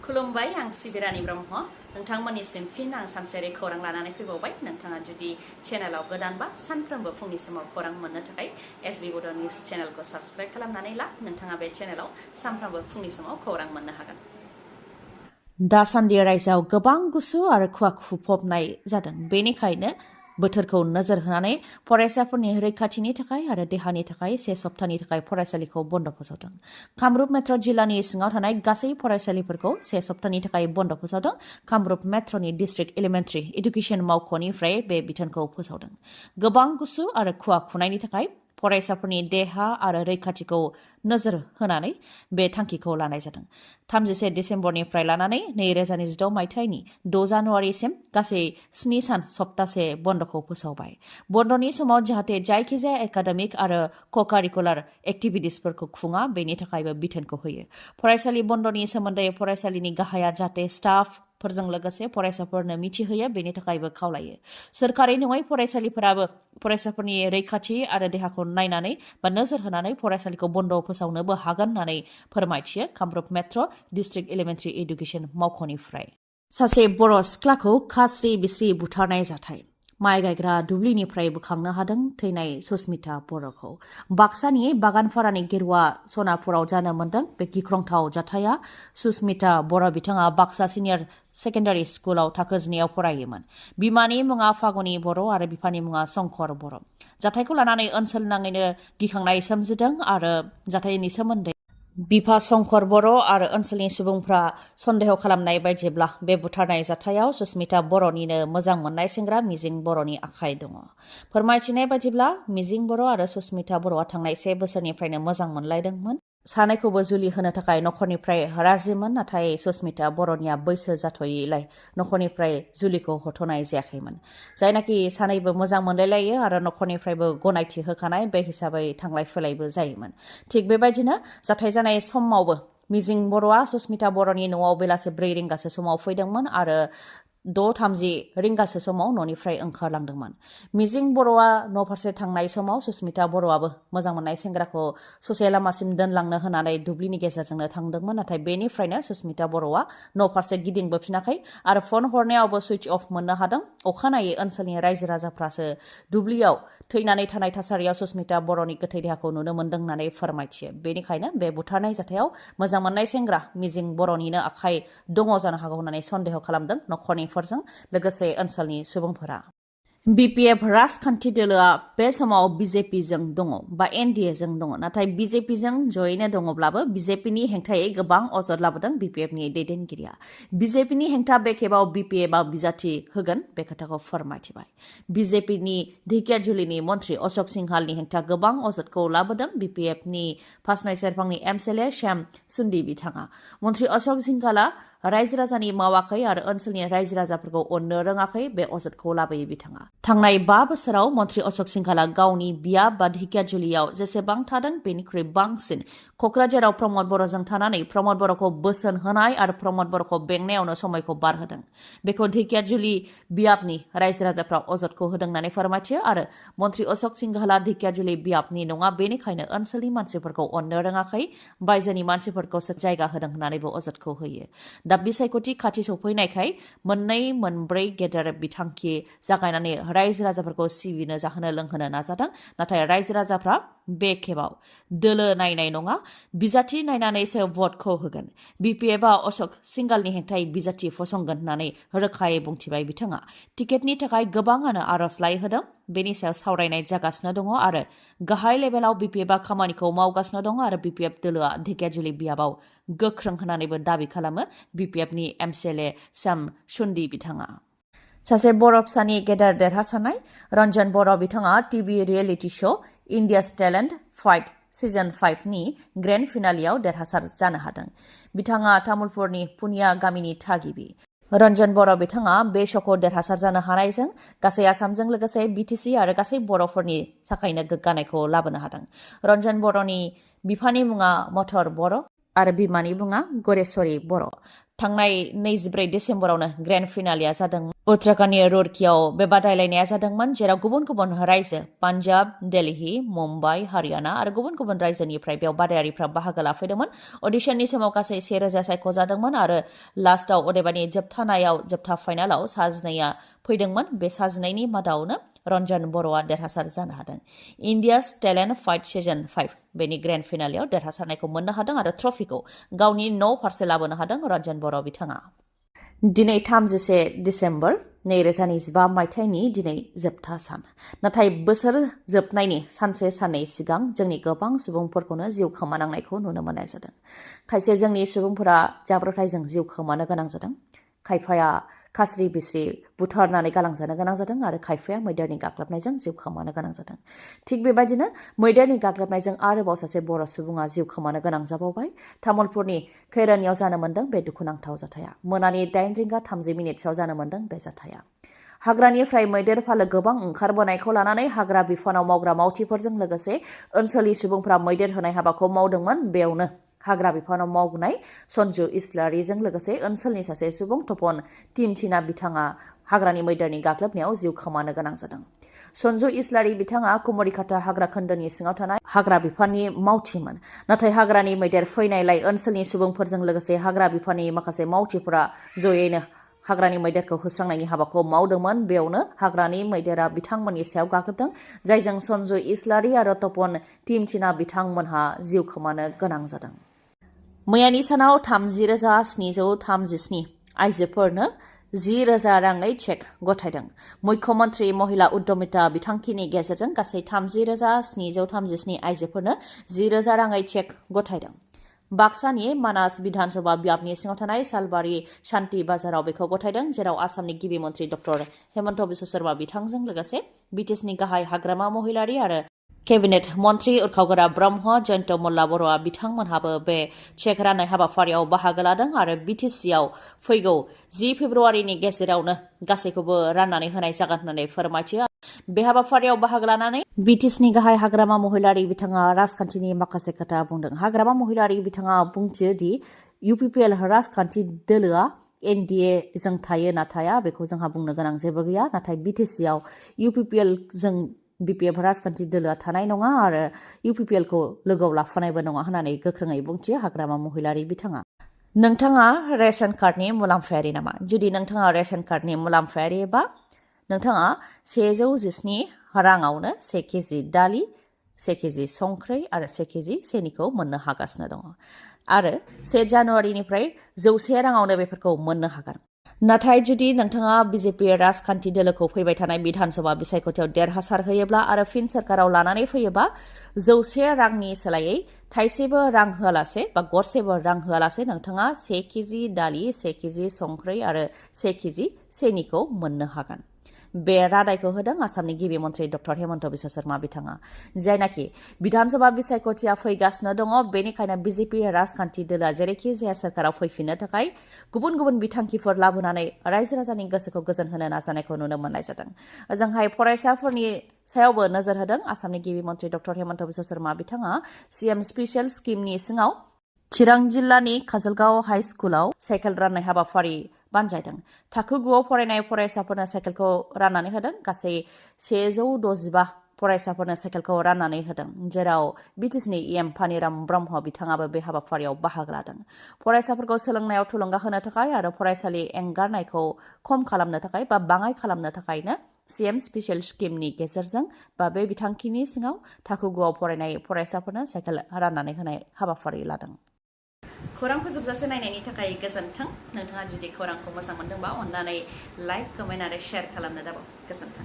खुलुमबाय आं सिबिरानि ब्रह्म नोंथांमोननिसिम फिन आं सानसेयारि खौरां लानानै फैबावबाय नोंथाङा जुदि चेनेलाव गोदानबा सानफ्रोमबो फुंनि समाव खौरां मोननो थाखाय एसबी बड' निउज चेनेलखौ साबस्क्राइब खालामनानै ला नोंथाङा बे चेनेलाव सानफ्रोमबो फुंनि समाव खौरां मोननो हागोन। दासान्दि रायजोआव गोबां गुसु आरो खुवा खुफबनाय जादों। बेनिखायनो बोथोरखौ नोजोर होनानै फरायसाफोरनि रैखाथिनि थाखाय आरो देहानि थाखाय 1 सप्तानि थाखाय फरायसालिखौ बन्द फोसावदों। कामरुप मेट्र' जिल्लानि सिङाव थानाय गासै फरायसालिफोरखौ 1 सप्तानि थाखाय बन्द फोसावदों। कामरुप मेट्र'नि डिस्ट्रिक्ट एलिमेन्टारि एडुकेशन मावख'निफ्राय बे बिथोनखौ फोसावदों। गोबां गुसु आरो खुवा खुनायनि थाखाय फरायसाफोरनि देहा आरो रैखाथिखौ नोजोर होनानै बे थांखिखौ लानाय जादों। 31 डिसेम्बरनिफ्राय लानानै 2016 मायथाइनि 6 जानुवारिसिम गासै 7 सान सप्तासे बन्द'खौ फोसावबाय। बन्द'नि समाव जाहाथे जायखिजाया एकाडेमिक आरो क-कारिकुलार एक्टिभिटिसफोरखौ खुङा बेनि थाखायबो बिथोनखौ होयो। फरायसालि बन्द'नि सोमोन्दै फरायसालिनि गाहाया जाहाथे स्टाफफोरजों लोगोसे फरायसाफोरनो मिथिहोयो बेनि थाखायबो खावलायो। सोरखारि नङै फरायसालिफोराबो फरायसाफोरनि रैखाथि आरो देहाखौ नायनानै बा नोजोर होनानै फरायसालिखौ बन्द फोसावनोबो हागोन होननानै फोरमायथियो Kamrup metro' district elementary education मावख'निफ्राय। सासे बर' सिख्लाखौ खास्रि बिस्रि बुथारनाय जाथाय। माइ गायग्रा दुब्लिनिफ्राय बोखांनो हादों थैनाय सुस्मिता बर'खौ। बाक्सानि बागानफारानि गेरुवा सनापुराव जानो मोन्दों बे गिख्रंथाव जाथाया। सुस्मिता बर' बिथाङा बाक्सा सिनियर सेकेन्डारि स्कुलाव थाखो 9आव फरायोमोन। बिमानि मुङा फागुनि बर' आरो बिफानि मुङा शंकर बर'। जाथायखौ लानानै ओनसोल नाङैनो गिखांनाय सोमजिदों आरो जाथायनि सोमोन्दै बिफा शंकर बर' आरो ओनसोलनि सुबुंफ्रा सन्देह खालामनाय बायदिब्ला बे बुथारनाय जाथायाव सुस्मिता बर'निनो मोजां मोननाय सेंग्रा मिजिं बर'नि आखाइ दङ। फोरमायथिनाय बायदिब्ला मिजिं बर' आरो सुस्मिता बर'आ थांनाय 1 बोसोरनिफ्रायनो मोजां मोनलायदोंमोन। सानैखौबो जुलि होनो थाखाय नखरनिफ्राय राजिमोन, नाथाय सुस्मिता बर'निया बैसो जाथ'यैलाय नखरनिफ्राय जुलिखौ हरथ'नाय जायाखैमोन। जायनाखि सानैबो मोजां मोनलायलायो आरो नखरनिफ्रायबो गनायथि होखानाय बे हिसाबै थांलाय फैलायबो जायोमोन। थिग बेबायदिनो जाथाय जानाय समावबो मिजिं बर'आ सुस्मिता बर'नि न'आव बेलासे 4 रिंगासो समाव फैदोंमोन आरो 6:30 रिंगासो समाव न'निफ्राय ओंखारलांदोंमोन। मिजिं बर'आ न' फारसे थांनाय समाव सुस्मिता बर'आबो मोजां मोननाय सेंग्राखौ ससे लामासिम दोनलांनो होनानै दुब्लिनि गेजेरजोंनो थांदोंमोन, नाथाय बेनिफ्रायनो सुस्मिता बर'आ न' फारसे गिदिंबोफिनाखै आरो फन हरनायावबो सुइच अफ मोननो हादों। अखानायै ओनसोलनि रायजो राजाफ्रासो दुब्लियाव थैनानै थानाय थासारियाव सुस्मिता बर'नि गोथै देहाखौ नुनो मोन्दों होननानै फोरमायथियो। बेनिखायनो बे बुथारनाय जाथायाव मोजां मोननाय सेंग्रा मिजिं बर'निनो आखाइ दङ जानो हागौ होननानै सन्देह खालामदों नखरनिफोरजों लोगोसे ओनसोलनि सुबुंफोरा। बिपिएफ राजखान्थि दोलोआ बे समाव बिजेपिजों दङ बा एनडिएजों दङ, नाथाय बिजेपिजों जयैनो दङब्लाबो बिजेपिनि हेंथायै गोबां अजद लाबोदों बिपिएफनि दैदेनगिरिया। बिजेपिनि हेंथा बे खेबाव बिपिएफआ बिजाथि होगोन बे खोथाखौ फोरमायथिबाय। बिजेपिनि ढेकियाजुलिनि मन्त्रि अशोक सिंहालनि हेंथा गोबां अजदखौ लाबोदों बिपिएफनि पासनय सेरफांनि एमएलए श्याम सुन्दि बिथाङा। मन्त्रि अशोक सिंहाला रायजो राजानि मावाखै आरो ओनसोलनि रायजो राजाफोरखौ अननो रोङाखै बे अजदखौ लाबोयो बिथाङा। थांनाय 5 बोसोराव मन्त्रि अशोक सिंहाला गावनि बियाब बा ढेकियाजुलियाव जेसेबां थादों बेनिख्रुइ बांसिन क'क्राझाराव प्रमद बर'जों थानानै प्रमद बर'खौ बोसोन होनाय आरो प्रमद बर'खौ बेंनायावनो समायखौ बारहोदों। बेखौ ढेकियाजुलि बियाबनि रायजो राजाफ्रा अजदखौ होदों होननानै फोरमायथियो आरो मन्त्रि अशोक सिंहाला ढेकियाजुलि बियाबनि नङा, बेनिखायनो ओनसोलनि मानसिफोरखौ अननो रोङाखै, बायजोनि मानसिफोरखौसो जायगा होदों होननानैबो अजदखौ होयो। दा बिसायख'थि खाथि सौफैनायखाय 2-4 गेदेर बिथांखि जागायनानै रायजो राजाफोरखौ सिबिनो जाहोनो लोंहोनो नाजादों, नाथाय रायजो राजाफ्रा बे खेबाव दोलो नायनाय नङा, बिजाथि नायनानैसो भटखौ होगोन। बिपिएफआ अशोक सिंहालनि हेंथायै बिजाथि फसंगोन होननानै रोखायै बुंथिबाय बिथाङा। टिकेटनि थाखाय गोबाङानो आर'जलाइ होदों, बेनि सायाव सावरायनाय जागासिनो दङ आरो गाहाय लेभेलाव बिपिएफआ खामानिखौ मावगासिनो दङ आरो बिपिएफ दोलोआ ढेकियाजुलि बियाबाव गोख्रों होननानैबो दाबि खालामो बिपिएफनि एमएलए श्याम सुन्दि बिथाङा। सासे बर' फिसानि गेदेर देरहासारनाय रन्जन बर' बिथाङा टिभि रियेलिटि श' इन्डियास टेलेन्ट फाइट सिजन 5नि ग्रेन्ड फिनालेआव देरहासार जानो हादों। बिथाङा तामुलपुरनि पुनिया गामिनि थागिबि। रन्जन बर' बिथाङा बे श'खौ देरहासार जानो हानायजों गासै आसामजों लोगोसे बिटिसि आरो गासै बर'फोरनि थाखायनो गोग्गानायखौ लाबोनो हादों। रन्जन बर'नि बिफानि मुङा मथर बर' आरो बिमानि मुङा गरेश्वरी बर'। थांनाय 24 डिसेम्बरावनो ग्रेन्ड फिनालेआ जादों उत्तराखन्डनि रुड़कीआव बे बादायलायनाया जादोंमोन जेराव गुबुन गुबुन रायजो पान्जाब दिल्ली मुम्बाइ हारियाना आरो गुबुन गुबुन रायजोनिफ्राय बेयाव बादायारिफ्रा बाहागो लाफैदोंमोन अडिशननि समाव गासै 1000 सायख'जादोंमोन आरो लास्टआव अदेबानि जोबथा फाइनालाव साजिनैया फैदोंमोन बे साजिनैनि मादावनो रन्जन बर'आ देरहासार जानो हादों इन्डियास टेलेन्ट फाइट सिजन 5 बेनि ग्रेन्ड फिनालेआव देरहासारनायखौ मोननो हादों आरो ट्रफिखौ गावनि न' फारसे लाबोनो हादों रन्जन बर' बिथाङा दिनै 31 डिसेम्बर 2025 मायथाइनि दिनै जोबथा सान नाथाय बोसोर जोबनायनि साननै सिगां जोंनि गोबां सुबुंफोरखौनो जिउ खोमानांनायखौ नुनो मोननाय जादों खायसे जोंनि सुबुंफोरा जाब्रबथायजों जिउ खोमानो गोनां जादों खायफाया खास्रि बिस्रि बुथारनानै गालांजानो गोनां जादों आरो खायफाया मैदेरनि गाग्लोबनायजों जिउ खोमानो गोनां जादों थिग बेबायदिनो मैदेरनि गाग्लोबनायजों आरोबाव सासे बर' सुबुङा जिउ खोमानो गोनां जाबावबाय तामुलपुरनि खैरानियाव जानो मोनदों बे दुखुनांथाव जाथाया मोनानि 8:30 जानो मोनदों बे जाथाया हाग्रानिफ्राय मैदेर फालो गोबां ओंखारबोनायखौ लानानै हाग्रा बिफानाव मावग्रा मावथिफोरजों लोगोसे ओनसोलनि सुबुंफोरा मैदेर होनाय हाबाखौ मावदोंमोन बेयावनो हाग्रा बिफानाव मावनाय सन्जु इस्लारिजों लोगोसे ओनसोलनि सासे सुबुं तपन टिमचिना बिथाङा हाग्रानि मैदेरनि गाग्लोबनायाव जिउ खोमानो गोनां जादों सन्जु इस्लारि बिथाङा कुमरिकाटा हाग्रा खोन्दोनि सिङाव थानाय हाग्रा बिफाननि मावथिमोन नाथाय हाग्रानि मैदेर फैनायलाय ओनसोलनि सुबुंफोरजों लोगोसे हाग्रा बिफाननि माखासे मावथिफोरा जयैनो हाग्रानि मैदेरखौ होस्रांनायनि हाबाखौ मावदोंमोन बेयावनो हाग्रानि मैदेरा बिथांमोननि सायाव गाग्लोबदों जायजों सन्जु इस्लारि आरो तपन टिमचिना बिथांमोनहा जिउ खोमानो गोनां जादों मैयानि सानाव 30,737 आइजोफोरनो 10,000 राङै चेक गथायदों मुख्यमन्त्री महिला उद्यमिता बिथांखिनि गेजेरजों गासै 30,737 आइजोफोरनो 10,000 राङै चेक गथायदों बाक्सानि मानास बिधानसभा बियाबनि सिङाव थानाय सालबारि शान्ति बाजाराव बेखौ गथायदों जेराव आसामनि गिबि मन्त्रि डक्टर हेमन्त बिश्व शर्मा बिथांजों लोगोसे बिटिसिनि गाहाय हाग्रामा महिलारि आरो केबिनेट मन्त्रि उरखावगोरा ब्रह्म जयन्त मल्ला बर'आ बिथांमोनहाबो बे चेक राननाय हाबाफारियाव बाहागो लादों आरो बिटिसिआव फैगौ 10 फेब्रुवारिनि गेजेरावनो गासैखौबो राननानै होनाय जागोन होननानै फोरमायथियो बे हाबाफारियाव बाहागो लानानै बिटिसिनि गाहाय हाग्रामा महिलारि बिथाङा राजखान्थिनि माखासे खोथा बुंदों हाग्रामा महिलारि बिथाङा बुंथियो दि UPPL राजखान्थि दोलोआ NDA जों थायो ना थाया बेखौ जोंहा बुंनो गोनां जेबो गैया नाथाय बिटिसिआव UPPL जों BPF राजखान्थि दोलोआ थानाय नङा आरो UPPL खौ लोगोआव लाफानायबो नङा होननानै गोख्रोङै बुंथियो हाग्रामा महिलारि बिथाङा नोंथाङा रेशन कार्डनि मुलाम्फायारि नामा जुदि नोंथाङा रेशन कार्डनि मुलाम्फायारि बा नोंथाङा 117 राङावनो 1 केजि दालि 1 केजि संख्रै आरो 1 केजि सेनिखौ मोननो हागासिनो दङ आरो 1 जानुवारिनिफ्राय 100 राङावनो बेफोरखौ मोननो हागोन नाथाय जुदि नोंथाङा बिजेपि राजखान्थि दोलोखौ फैबाय थानाय बिधानसभा बिसायख'थियाव देरहासार होयोब्ला आरो फिन सोरखाराव लानानै फैयोबा 100 रांनि सोलायै थाइसेबो रां होआलासे बा गरसेबो रां होआलासे नोंथाङा 1 केजि दालि 1 केजि संख्रै आरो 1 केजि सेनिखौ मोननो हागोन बे रादायखौ होदों आसामनि गिबि मन्त्रि डक्टर हेमन्त बिश्व शर्मा बिथाङा जायनाखि बिधानसभा बिसायख'थिया फैगासिनो दङ बेनिखायनो बिजेपि राजखान्थि दोलोआ जेरैखि जाया सोरखाराव फैफिननो थाखाय गुबुन गुबुन बिथांखिफोर लाबोनानै रायजो राजानि गोसोखौ गोजोन होनो नाजानायखौ नुनो मोननाय जादों ओजोंहाय फरायसाफोरनि सायावबो नोजोर होदों आसामनि गिबि मन्त्रि डक्टर हेमन्त बिश्व शर्मा बिथाङा CM स्पेशल स्किमनि सिङाव चिरां जिल्लानि काजलगाव हाई स्कुलाव साइकेल राननाय हाबाफारि बानजायदों थाखो 9आव फरायनाय फरायसाफोरनो साइकेलखौ राननानै होदों गासै 165 फरायसाफोरनो साइकेलखौ राननानै होदों जेराव बिटिसिनि EM फानिराम ब्रह्म बिथाङाबो बे हाबाफारियाव बाहागो लादों फरायसाफोरखौ सोलोंनायाव थुलुंगा होनो थाखाय आरो फरायसालि एंगारनायखौ खम खालामनो थाखाय बा बाङाइ खालामनो थाखायनो CM स्पेशल स्किमनि गेजेरजों बा बे बिथांखिनि सिङाव थाखो 9आव फरायनाय फरायसाफोरनो साइकेल राननानै होनाय हाबाफारि लादों खौरांखौ जोबजासे नायनायनि थाखाय गोजोन्थों नोंथाङा जुदि खौरांखौ मोजां मोनदोंबा अन्नानै लाइक कमेन्ट आरो शेयार खालामनो दाबाव गोजोन्थों